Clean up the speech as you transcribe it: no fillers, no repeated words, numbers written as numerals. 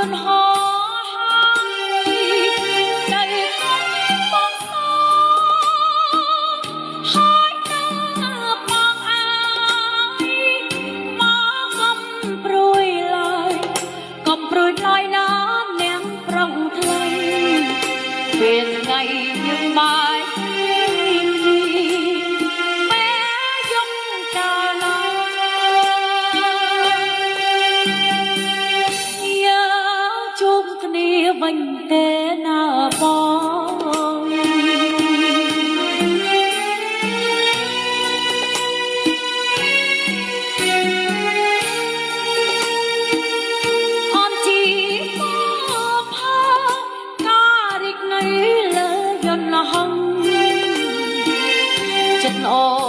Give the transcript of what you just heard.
ន្តហោហើយទៅគុំបងសហើយទៅបងអើយមកកុំព្រួយឡើយកុំព្រួយឡើយណានាងប្រុងថ្លៃពេលថ្ងៃយើងបាយពេលយំកាលណាយើងជួបគ្នាវិញទេណាបង អូនជីមកផាការិកនៅលើយន្តហង្សចិត្តអូ